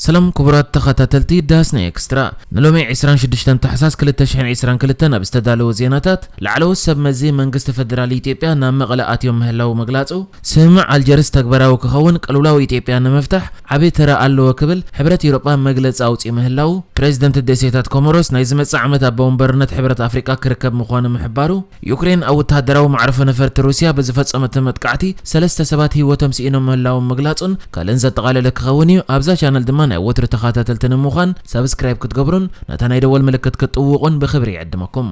ሰላም ክቡራት ተኸታተልቲ ዳስና ኤክስትራ፣ ንሎሚ ዕስራን ሽዱሽተን ታሕሳስ ክልተ ሽሕን ዕስራን ክልተን ኣብ ዝተዳለወ ዜናታት፣ ላዕለዎት ሰብ መዚ መንግስቲ ፈደራል ኢትዮጵያ ናብ መቐለ ኣትዮም ምህላው ምግላጹ፣ ስምምዕ ኣልጀርስ ተግባራዊ ክኸውን ቅልውላው ኢትዮጵያ ንምፍታሕ ዓቢ ተራ ኣለዎ ክብል ሕብረት ኤውሮጳ መግለጺ ኣውጺኡ ምህላው፣ ፕሬዚደንት ደሴታት ኮሞሮስ ናይ ዝመጽእ ዓመት ኣቦ ወንበርነት ሕብረት ኣፍሪቃ ክርከብ ምዃኑ ምሕባሩ፣ ዩክሬን ኣብ ወተሃደራዊ መዕርፎ ነፈርቲ ሩስያ ብዝፈጸመቶ መጥቃዕቲ ሰለስተ ሰባት ህይወቶም ስኢኖም ምህላዎም ምግላጹን ካልእን ዘጠቓለለ ክኸውን እዩ። ኣብዛ ቻነል ድማ ናይ ወትሩ ተኸታተልቲ ንምዃን ሳብስክራይብ ክትገብሩን ነታ ናይ ደወል ምልክት ክትጥውቑን ብኽብሪ ይዕድመኩም።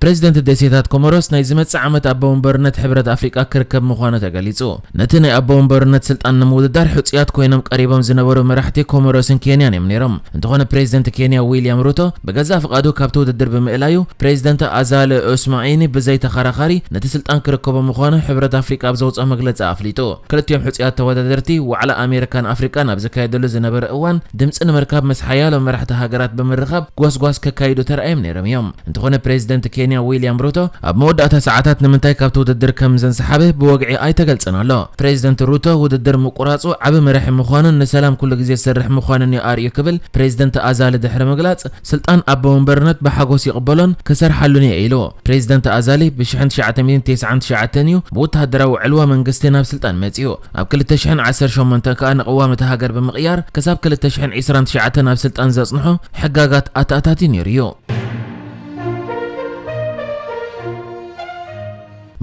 ፕሬዚደንት ደሴታት ኮሞሮስ ናይ ዝመጽእ ዓመት ኣቦ ወንበርነት ሕብረት ኣፍሪቃ ክርከብ ምዃኑ ተገሊጹ። ነቲ ናይ ኣቦ ወንበርነት ስልጣን ንምውድዳር ሕጹያት ኮይኖም ቀሪቦም ዝነበሩ መራሕቲ ኮሞሮስን ኬንያን እዮም ነይሮም። እንተኾነ ፕሬዚደንት ኬንያ ዊልያም ሩቶ ብገዛእ ፍቓዱ ካብቲ ውድድር ብምእላዩ፣ ፕሬዚደንት ኣዛሊ ዑስማኒኒ ብዘይ ተኸራኻሪ ነቲ ስልጣን ክርከቦ ምዃኑ ሕብረት ኣፍሪቃ ኣብ ዘውጽኦ መግለጺ ኣፍሊጡ። ክልቲኦም ሕጹያት ተወዳደርቲ ዋዕላ ኣሜሪካን ኣፍሪቃን ኣብ ዝካየደሉ ዝነበረ እዋን ድምጺ ንምርካብ ምስ ሓያሎ መራሕቲ ሃገራት ብምርኻብ ጎስጓስ ከካይዱ ተራእዮም ነይሮም እዮም። እንተኾነ ፕሬዚደንት ኬንያ ዊልያም ሩቶ ኣብ መወዳእታ ሰዓታት ንምንታይ ካብቲ ውድድር ከም ዘንሰሓበ ብወግዒ ኣይተገልጸን ኣሎ። ፕሬዚደንት ሩቶ ውድድር ምቁራጹ ዓቢ መራሒ ምዃኑን ንሰላም ኩሉ ግዜ ዝሰርሕ ምዃኑን እዩ ኣርእዩ ክብል ፕሬዚደንት ኣዛሊ ድሕሪ ምግላጽ፣ ስልጣን ኣቦ ወንበርነት ብሓጎስ ይቕበሎን ክሰርሓሉን እየ ኢሉ። ፕሬዚደንት ኣዛሊ ብ ሽሕን ትሽዓተ ሚእትን ተስዓን ትሽዓተን እዩ ብወተሃደራዊ ዕልዋ መንግስቲ ናብ ስልጣን መጺኡ። ኣብ ክልተ ሽሕን ዓሰርተ ሸሞንተን ከኣ ንቅዋም እታ ሃገር ብምቕያር ክሳብ ክልተ ሽሕን ዕስራን ትሽዓተን ኣብ ስልጣን ዘጽንሖ ሕጋጋት ኣተኣታትዩ ነይሩ እዩ።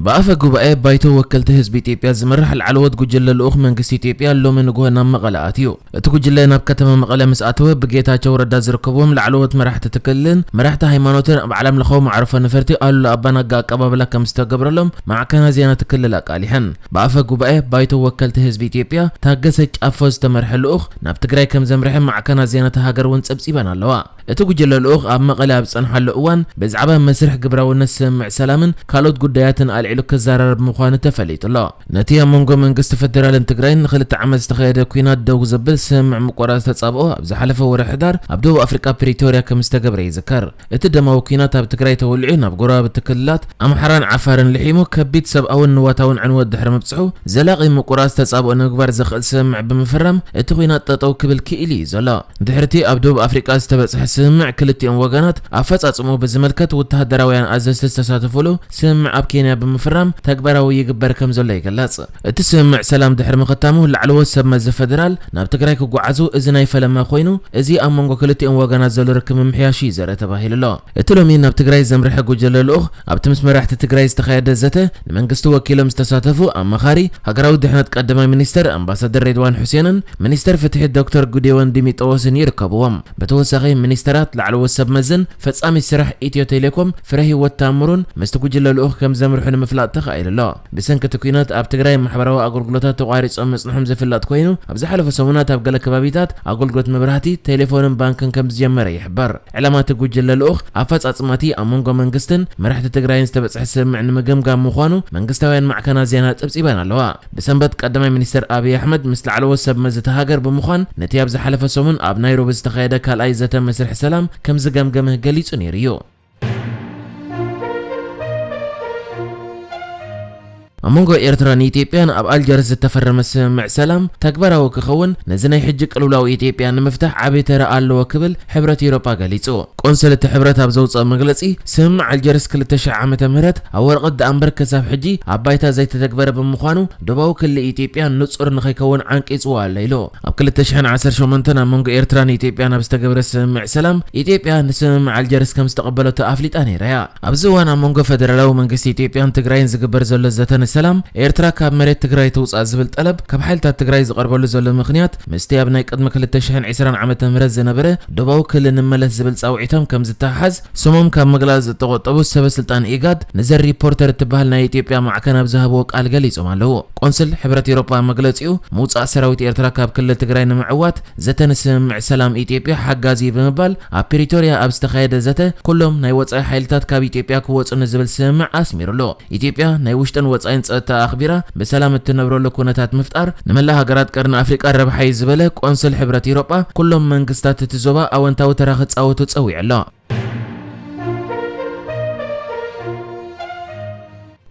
ብኣፈ ጉባኤ ባይቶ ወከልቲ ህዝቢ ኢትዮጵያ ዝምራሕ ላዕለዎት ጉጅለ ልኡኽ መንግስቲ ኢትዮጵያ ሎሚ ንግሆ ናብ መቐለ ኣትዩ። እቲ ጉጅለ ናብ ከተማ መቐለ ምስ ኣተወ፣ ብጌታቸው ረዳ ዝርከብዎም ላዕለዎት መራሕቲ እቲ ክልልን መራሕቲ ሃይማኖትን ኣብ ዓለም ለኻዊ መዕርፎ ነፈርቲ ኣሉላ ኣባናጋ ኣቀባብላ ከም ዝተገብረሎም ማዕከናት ዜና እቲ ክልል ኣቃሊሐን። ብኣፈ ጉባኤ ባይቶ ወከልቲ ህዝቢ ኢትዮጵያ ታገሰ ጫፎ ዝተመርሐ ልኡኽ ናብ ትግራይ ከም ዘምርሐ ማዕከናት ዜና እታ ሃገር እውን ጸብጺበን ኣለዋ። እቲ ጉጅለ ልኡኽ ኣብ መቐለ ኣብ ዝጸንሓሉ እዋን፣ ብዛዕባ መስርሕ ግብራውነት ስምምዕ ሰላምን ካልኦት ጉዳያትን ኣልዒሉ ክዘራረብ ምዃኑ ተፈሊጡ ኣሎ። ነቲ ኣብ መንጎ መንግስቲ ፈደራልን ትግራይን ንኽልተ ዓመት ዝተኻየደ ኲናት ደው ዘብል ስምምዕ ምቁራጽ ተጻብኦ ኣብ ዝሓለፈ ወርሒ ሕዳር ኣብ ደቡብ ኣፍሪቃ ፕሪቶርያ ከም ዝተገብረ ይዝከር። እቲ ደማዊ ኲናት ኣብ ትግራይ ተወሊዑ ናብ ጎረባብቲ ክልላት ኣምሓራን ዓፋርን ልሒሙ ከቢድ ሰብኣውን ንዋታውን ዕንወት ድሕሪ ምብጽሑ፣ ዘላቒ ምቁራጽ ተጻብኦ ንምግባር ዘኽእል ስምምዕ ብምፍራም እቲ ኲናት ጠጠው ክብል ክኢሉ እዩ ዘሎ። ድሕርቲ ኣብ ደቡብ ኣፍሪቃ ዝተበጽሐ ስምምዕ ክልቲኦም ወገናት ኣፈጻጽምኡ ብዝምልከት ወተሃደራውያን ኣዘዝቲ ዝተሳተፉሉ ስምምዕ ኣብ ኬንያ ብምፍራም ተግባራዊ ይግበር ከም ዘሎ ይግለጽ። እቲ ስምምዕ ሰላም ድሕሪ ምኽታሙ ላዕለዎት ሰብ መዚ ፈደራል ናብ ትግራይ ክጓዓዙ እዚ ናይ ፈለማ ኮይኑ፣ እዚ ኣብ መንጎ ክልቲኦም ወገናት ዘሎ ርክብ ምምሕያሽ እዩ ዘርኢ ተባሂሉ ኣሎ። እቲ ሎሚ ናብ ትግራይ ዘምርሐ ጉጅለ ልኡኽ ኣብቲ ምስ መራሕቲ ትግራይ ዝተኻየደ ዘተ ንመንግስቲ ወኪሎም ዝተሳተፉ ኣማኻሪ ሃገራዊ ድሕነት ቀዳማይ ሚኒስተር ኣምባሳደር ሬድዋን ሑሴንን ሚኒስተር ፍትሒ ዶክተር ጉዴዎን ዲሚጠዎስን ይርከብዎም። ብተወሳኺ ሚኒስተራት፣ ላዕለዎት ሰብ መዝን ፈጻሚ ስራሕ ኢትዮ ቴሌኮም ፍረ ህይወት ታምሩን ምስቲ ጉጅለ ልኡኽ ከም ዘምርሑ ንምፍላጥ ተኻኢሉ ኣሎ። ብሰንኪ እቲ ኲናት ኣብ ትግራይ ማሕበራዊ ኣገልግሎታት ተቋሪጾም ምጽንሖም ዝፍለጥ ኮይኑ፣ ኣብ ዝሓለፈ ሰሙናት ኣብ ገለ ከባቢታት ኣገልግሎት መብራህቲ፣ ቴሌፎንን ባንክን ከም ዝጀመረ ይሕበር። ዕላማ እቲ ጉጅለ ልኡኽ ኣፈጻጽማ እቲ ኣብ መንጎ መንግስትን መራሕቲ ትግራይን ዝተበጽሐ ስምምዕ ንምግምጋም ምዃኑ መንግስታውያን ማዕከናት ዜና ጸብጺበን ኣለዋ። ብሰንበት ቀዳማይ ሚኒስተር ኣብይ ኣሕመድ ምስ ላዕለዎት ሰብ መዚ እታ ሃገር ብምዃን ነቲ ኣብ ዝሓለፈ ሰሙን ኣብ ናይሮቢ ዝተኻየደ ካልኣይ ዘተ መስርሕ ሰላም ከም ዝገምገመ ገሊጹ ነይሩ እዩ። ኣብ መንጎ ኤርትራን ኢትዮጵያን ኣብ ኣልጀርስ ዝተፈረመ ስምምዕ ሰላም ተግባራዊ ክኸውን፣ ነዚ ናይ ሕጂ ቅልውላው ኢትዮጵያ ንምፍታሕ ዓቢ ተራ ኣለዎ ክብል ሕብረት ኤውሮጳ ገሊጹ። ቆንስል እቲ ሕብረት ኣብ ዘውጽኦ መግለጺ፣ ስምምዕ ኣልጀርስ ክልተ ሽሕ ዓመተ ምህረት ኣብ ወረቐት ደኣ እምበር ክሳብ ሕጂ ኣብ ባይታ ዘይተተግበረ ብምዃኑ፣ ዶባዊ ክሊ ኢትዮጵያ ንጹር ንኸይከውን ዓንቂጽዎ ኣሎ ኢሉ። ኣብ ክልተ ሽሕን ዓሰርተ ሸሞንተን ኣብ መንጎ ኤርትራን ኢትዮጵያን ኣብ ዝተገብረ ስምምዕ ሰላም፣ ኢትዮጵያ ንስምምዕ ኣልጀርስ ከም ዝተቐበለቶ ኣፍሊጣ ነይራ እያ። ኣብዚ እዋን ኣብ መንጎ ፈደራላዊ መንግስቲ ኢትዮጵያን ትግራይን ዝግበር ዘሎ ዘተ ንሰላም፣ ኤርትራ ካብ መሬት ትግራይ ትውጻእ ዝብል ጠለብ ካብ ሓይልታት ትግራይ ዝቐርበሉ ዘሎ ምኽንያት፣ ምስቲ ኣብ ናይ ቅድሚ ክልተ ሽሕን ዕስራን ዓመተ ምህረት ዝነበረ ዶባዊ ክሊ ንመለስ ዝብል ጻውዒቶም ከም ዝተሓሓዝ፣ ስሞም ካብ ምግላጽ ዝተቖጠቡ ሰበ ስልጣን ኢጋድ ንዘ ሪፖርተር እትበሃል ናይ ኢትዮጵያ ማዕከን ኣብ ዝሃብዎ ቃል ገሊጾም ኣለዉ። ቆንስል ሕብረት ኤውሮጳ ኣብ መግለጺኡ፣ ምውጻእ ሰራዊት ኤርትራ ካብ ክልል ትግራይ ንምዕዋት ዘተ ንስምምዕ ሰላም ኢትዮጵያ ሓጋዚ እዩ ብምባል፣ ኣብ ፕሪቶርያ ኣብ ዝተኻየደ ዘተ ኩሎም ናይ ወጻኢ ሓይልታት ካብ ኢትዮጵያ ክወጹ ንዝብል ስምምዕ ኣስሚሩሉ። ኢትዮጵያ ናይ ውሽጥን ወጻኢን ጸጥታ ኣኽቢራ ብሰላም እትነብረሉ ኩነታት ምፍጣር ንመላእ ሃገራት ቀርኒ ኣፍሪቃ ረብሓ እዩ ዝበለ ቆንስል ሕብረት ኤውሮጳ፣ ኩሎም መንግስታት እቲ ዞባ ኣወንታዊ ተራ ክጻወቱ ጸዊዑ ኣሎ።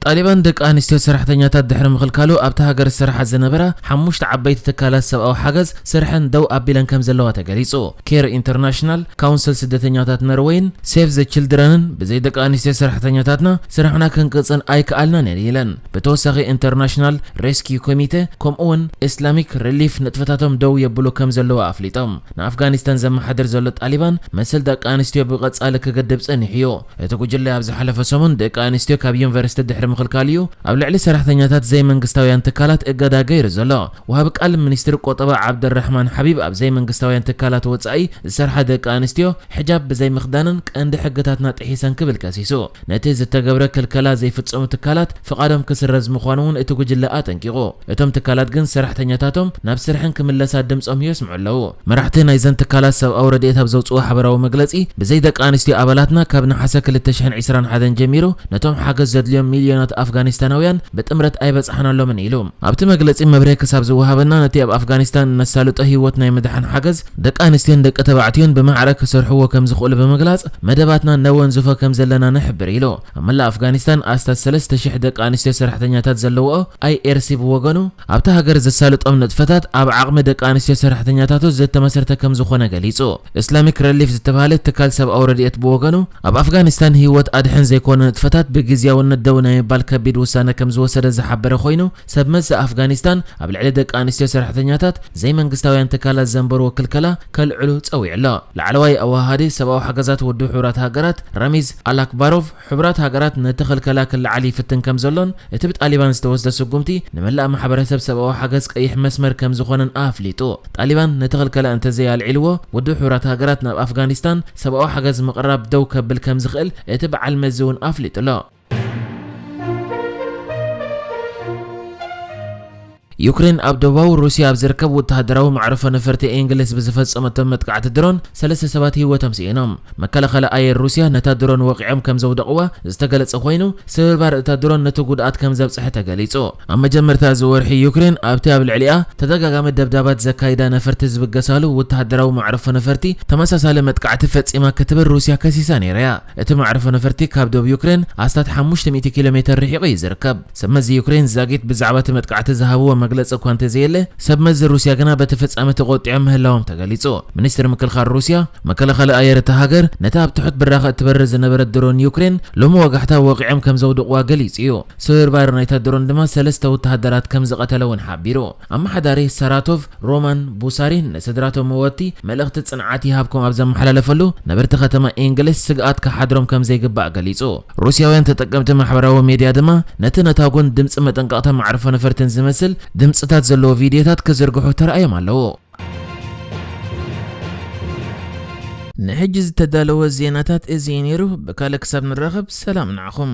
ጣሊባን ደቂ ኣንስትዮ ሰራሕተኛታት ድሕሪ ምኽልካሉ ኣብታ ሃገር ዝሰርሓ ዝነበራ ሓሙሽተ ዓበይቲ ትካላት ሰብኣዊ ሓገዝ ስርሐን ደው ኣቢለን ከም ዘለዋ ተገሊጹ። ኬር ኢንተርናሽናል፣ ካውንስል ስደተኛታት ኖርወይን ሴቭ ዘ ችልድረንን ብዘይ ደቂ ኣንስትዮ ሰራሕተኛታትና ስራሕና ክንቅጽል ኣይከኣልናን እየን ኢለን። ብተወሳኺ ኢንተርናሽናል ሬስኪዩ ኮሚቴ ከምኡ እውን ኢስላሚክ ሪሊፍ ንጥፈታቶም ደው የብሉ ከም ዘለዉ ኣፍሊጦም። ንኣፍጋኒስታን ዘመሓድር ዘሎ ጣሊባን መሰል ደቂ ኣንስትዮ ብቐጻሊ ክገድብ ጸኒሑ እዩ። እቲ ጉጅለ ኣብ ዝሓለፈ ሰሙን ደቂ ኣንስትዮ ካብ ዩኒቨርሲቲ ድሕሪ ምኽልካል እዩ ኣብ ልዕሊ ሰራሕተኛታት ዘይመንግስታውያን ትካላት እገዳ ገይሩ ዘሎ። ወሃቢ ቃል ሚኒስትሪ ቆጠባ ዓብደራሕማን ሓቢብ ኣብ ዘይመንግስታውያን ትካላት ወጻኢ ዝሰርሓ ደቂ ኣንስትዮ ሕጃብ ብዘይምኽዳነን ቀንዲ ሕግታትና ጥሒሰን ክብል ከሲሱ። ነቲ ዝተገብረ ክልከላ ዘይፍጸሙ ትካላት ፍቓዶም ክስረዝ ምዃኑ እውን እቲ ጉጅለ ኣጠንቂቑ። እቶም ትካላት ግን ሰራሕተኛታቶም ናብ ስርሐን ክምለሳ ድምጾም የስምዑ ኣለዉ። መራሕቲ ናይዘን ትካላት ሰብኣዊ ረድኤት ኣብ ዘውጽኡ ሓበራዊ መግለጺ፣ ብዘይ ደቂ ኣንስትዮ ኣባላትና ካብ ነሓሰ ክልተ ሽሕን ዕስራን ሓደን ጀሚሩ ነቶም ሓገዝ ዘድልዮም ሚልዮናት ኣፍጋኒስታናውያን ብጥምረት ኣይበጻሕናሎምን ኢሉ። ኣብቲ መግለጺ መብርሂ ክሳብ ዝወሃበና ነቲ ኣብ ኣፍጋኒስታን እነሳልጦ ህይወት ናይ ምድሓን ሓገዝ ደቂ ኣንስትዮን ደቂ ተባዕትዮን ብማዕረ ክሰርሕዎ ከም ዝኽእሉ ብምግላጽ መደባትና ነወንዝፎ ከም ዘለና ንሕብር ኢሉ። ኣብ መላእ ኣፍጋኒስታን ኣስታት ሰለስተ ሽሕ ደቂ ኣንስትዮ ሰራሕተኛታት ዘለውኦ ኣይኤርሲ ብወገኑ ኣብቲ ሃገር ዘሳልጦም ንጥፈታት ኣብ ዓቕሚ ደቂ ኣንስትዮ ሰራሕተኛታቱ ዝተመሰርተ ከም ዝኾነ ገሊጹ። ኢስላሚክ ረሊፍ ዝተባህለ ትካል ሰብኣዊ ረድኤት ብወገኑ ኣብ ኣፍጋኒስታን ህይወት ኣድሕን ዘይኮነ ንጥፈታት ብግዝያውነት ደው ናይ ምባል ከቢድ ውሳነ ከም ዝወሰደ ዝሓበረ ኮይኑ ሰብ መዚ ኣፍጋኒስታን ኣብ ልዕሊ ደቂ ኣንስትዮ ሰራሕተኛታት ዘይመንግስታውያን ትካላት ዘንበርዎ ክልከላ ከልዕሉ ጸዊዑ ኣሎ። ላዕለዋይ ኣወሃሃዲ ሰብኣዊ ሓገዛት ውድብ ሕቡራት ሃገራት ራሚዝ ኣላክባሮቭ ሕቡራት ሃገራት ነቲ ክልከላ ክለዓል ይፍትን ከም ዘሎን እቲ ብጣሊባን ዝተወስደ ስጉምቲ ንመላእ ማሕበረሰብ ሰብኣዊ ሓገዝ ቀይሕ መስመር ከም ዝኾነን ኣፍሊጡ። ጣሊባን ነቲ ክልከላ እንተዘይኣልዒልዎ ውድብ ሕቡራት ሃገራት ናብ ኣፍጋኒስታን ሰብኣዊ ሓገዝ ምቕራብ ደው ከብል ከም ዝኽእል እቲ በዓል መዚ እውን ኣፍሊጡ ኣሎ። ዩክሬን ኣብ ደቡባዊ ሩስያ ኣብ ዝርከብ ወተሃደራዊ መዕርፎ ነፈርቲ እንግሊዝ ብዝፈጸመቶ መጥቃዕቲ ድሮን ሰለስተ ሰባት ህይወቶም ስኢኖም። መከላኸሊ ኣየር ሩስያ ነታ ድሮን ወቒዖም ከም ዘውደቕዋ ዝተገለጸ ኮይኑ፣ ስብርባር እታ ድሮን ነቲ ጉድኣት ከም ዘብጽሐ ተገሊጹ። ኣብ መጀመርታ እዚ ወርሒ ዩክሬን ኣብቲ ኣብ ልዕሊኣ ተደጋጋሚ ደብዳባት ዘካይዳ ነፈርቲ ዝብገሳሉ ወተሃደራዊ መዕርፎ ነፈርቲ ተመሳሳሊ መጥቃዕቲ ፈጺማ ክትብል ሩስያ ከሲሳ ነይራ እያ። እቲ መዕርፎ ነፈርቲ ካብ ዶብ ዩክሬን ኣስታት ሓሙሽተ ሚእቲ ኪሎ ሜተር ርሒቑ እዩ ዝርከብ። ሰብ መዚ ዩክሬን ዛጊት ብዛዕባ እቲ መጥቃዕቲ ዝሃብዎ መግለጺ እኳ እንተዘየለ፣ ሰብ መዚ ሩስያ ግና በቲ ፍጻመ ተቖጢዖም ምህላዎም ተገሊጹ። ሚኒስትሪ ምክልኻል ሩስያ፣ መከላኸሊ ኣየር እታ ሃገር ነታ ኣብ ትሑት ብራኸ እትበርር ዝነበረት ድሮን ዩክሬን ሎሚ ወጋሕታ ወቒዖም ከም ዘውድቕዋ ገሊጹ እዩ። ስብርባር ናይታ ድሮን ድማ ሰለስተ ወተሃደራት ከም ዝቐተለ እውን ሓቢሩ። ኣመሓዳሪ ሳራቶቭ ሮማን ቡሳሪን ንስድራቶም መወቲ መልእኽቲ ጽንዓት ይሃብኩም ኣብ ዘመሓላለፈሉ፣ ነበርቲ ከተማ እንግሊዝ ስግኣት ክሓድሮም ከም ዘይግባእ ገሊጹ። ሩስያውያን ተጠቀምቲ ማሕበራዊ ሜድያ ድማ ነቲ ነታጉን ድምጺ መጠንቀቕታ መዕርፎ ነፈርትን ዝመስል ድምጽታት ዘለዎ ቪድዮታት ክዝርግሑ ተራእዮም ኣለዉ። ንሕጂ ዝተዳለወ ዜናታት እዚ እዩ ነይሩ። ብካልእ ክሳብ ንራኸብ ሰላም ንዓኹም።